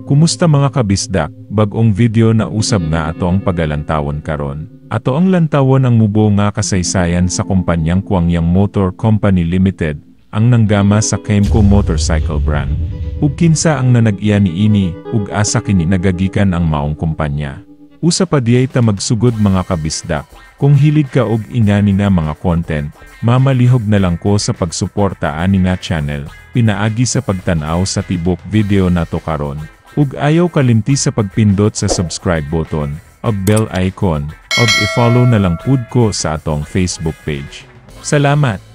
Kumusta mga kabisdak, bag-ong video na usab nga ato ang pagalantawon karon. Ato ang lantawon ang mubo nga kasaysayan sa kumpanyang Kwangyang Motor Company Limited, ang nanggama sa Kymco Motorcycle brand. Ug kinsa ang nanag-iya niini, ug asa kini nagagikan ang maong kumpanya. Usa pa diay ta magsugod mga kabisdak, kung hilig ka og ingani nga mga content, mamalihog na lang ko sa pagsuporta ani nga channel, pinaagi sa pagtan-aw sa tibok video nato karon. Ug ayaw kalimti sa pagpindot sa subscribe button, og bell icon, og i-follow na lang pud ko sa atong Facebook page. Salamat!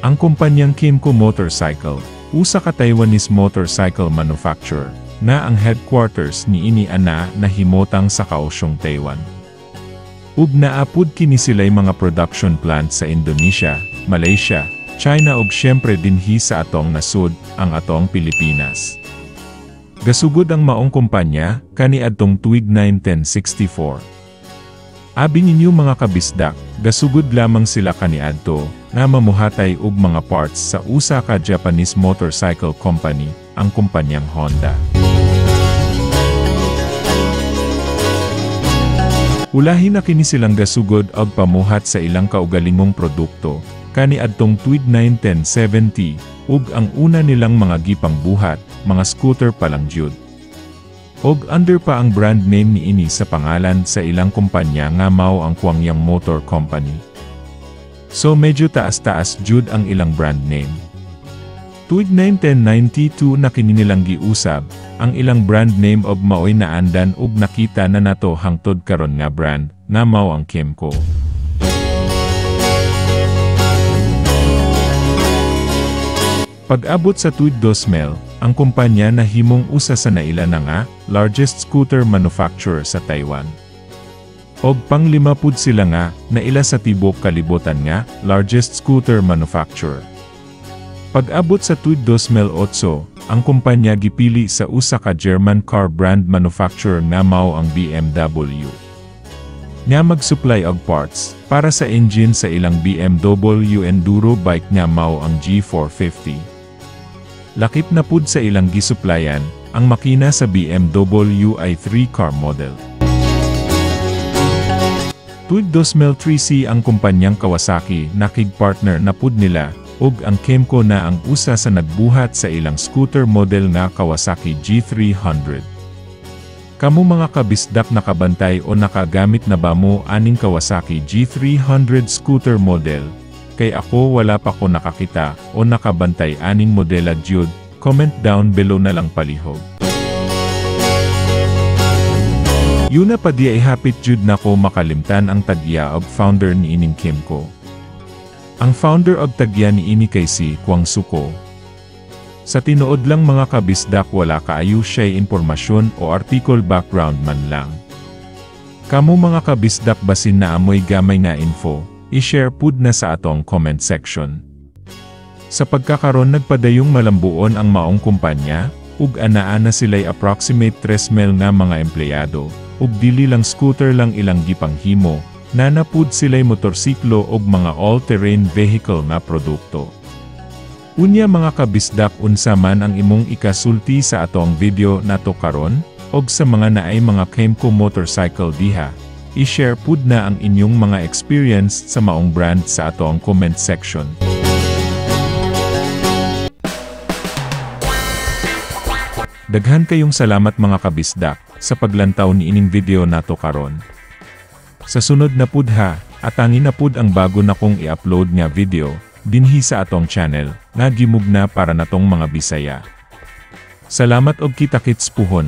Ang kumpanyang Kymco Motorcycle, usa ka Taiwanese motorcycle manufacturer, na ang headquarters niini ana nahimutang sa Kaohsiung, Taiwan. Ug naa pud kini sila'y mga production plant sa Indonesia, Malaysia, China ug syempre dinhi sa atong nasud, ang atong Pilipinas. Gasugod ang maong kumpanya kaniadtong tuig 1964. Abi ninyo mga kabisdak, gasugod lamang sila kaniadto nga mamuhatay og mga parts sa usa ka Japanese motorcycle company, ang kumpanyang Honda. Ulahi na kini silang gasugod og pamuhat sa ilang kaugalingong produkto kaniadtong tuig 1970, ug ang una nilang mga gipangbuhat, mga scooter pa lang jud. Og under pa ang brand name niini sa pangalan sa ilang kumpanya nga mao ang Kwangyang Motor Company. So medyo taas-taas jud ang ilang brand name. Tuig 1992 na kini nilang giusab ang ilang brand name og maoy naandan ug nakita na nato hangtod karon nga brand nga mao ang Kymco. Pag-abot sa tuig 2000, ang kumpanya nahimong usa sa naila na nga largest scooter manufacturer sa Taiwan. Og panglima pud sila nga naila sa tibok kalibutan nga largest scooter manufacturer. Pag-abot sa tuig 2008, ang kumpanya gipili sa usa ka German car brand manufacturer nga mao ang BMW. Nga mag-supply og parts para sa engine sa ilang BMW Enduro bike nga mao ang G450. Lakip na pud sa ilang gisuplayan ang makina sa BMW i3 car model. Tuig 2003 ang kumpanyang Kawasaki nakig-partner na pud nila, ug ang Kymco na ang usa sa nagbuhat sa ilang scooter model nga Kawasaki G300. Kamu mga kabisdak, nakabantay o nakagamit na ba mo aning Kawasaki G300 scooter model? Kay ako wala pa ko nakakita o nakabantay aning modela jud. Comment down below na lang palihog. Yuna pa di ay hapit jud nako makalimtan ang tag-iya og founder niining Kymco. Ang founder og tag-iya niini kay si Kwang Suko. Sa tinuod lang mga kabisdak, wala kaayo siya'y impormasyon o article background man lang. Kamu mga kabisdak, basin na amoy gamay nga info, i-share pud na sa atong comment section. Sa pagkakaron nagpadayong malambuon ang maong kumpanya, ug anaa na sila'y approximate 3,000 nga mga empleyado, ug dili lang scooter lang ilang gipanghimo, nanapud sila'y motorsiklo ug mga all-terrain vehicle nga produkto. Unya mga kabisdak, unsa man ang imong ikasulti sa atong video nato karon, og sa mga naay mga Kymco motorcycle diha, i-share pud na ang inyong mga experience sa maong brand sa atong comment section. Daghan kayong salamat mga kabisdak sa paglantaw niining video nato karon. Sa sunod na pud ha, atangi na pud ang bago na kong i-upload nga video dinhi sa atong channel nga gimugna para natong mga Bisaya. Salamat og kita-kits puhon.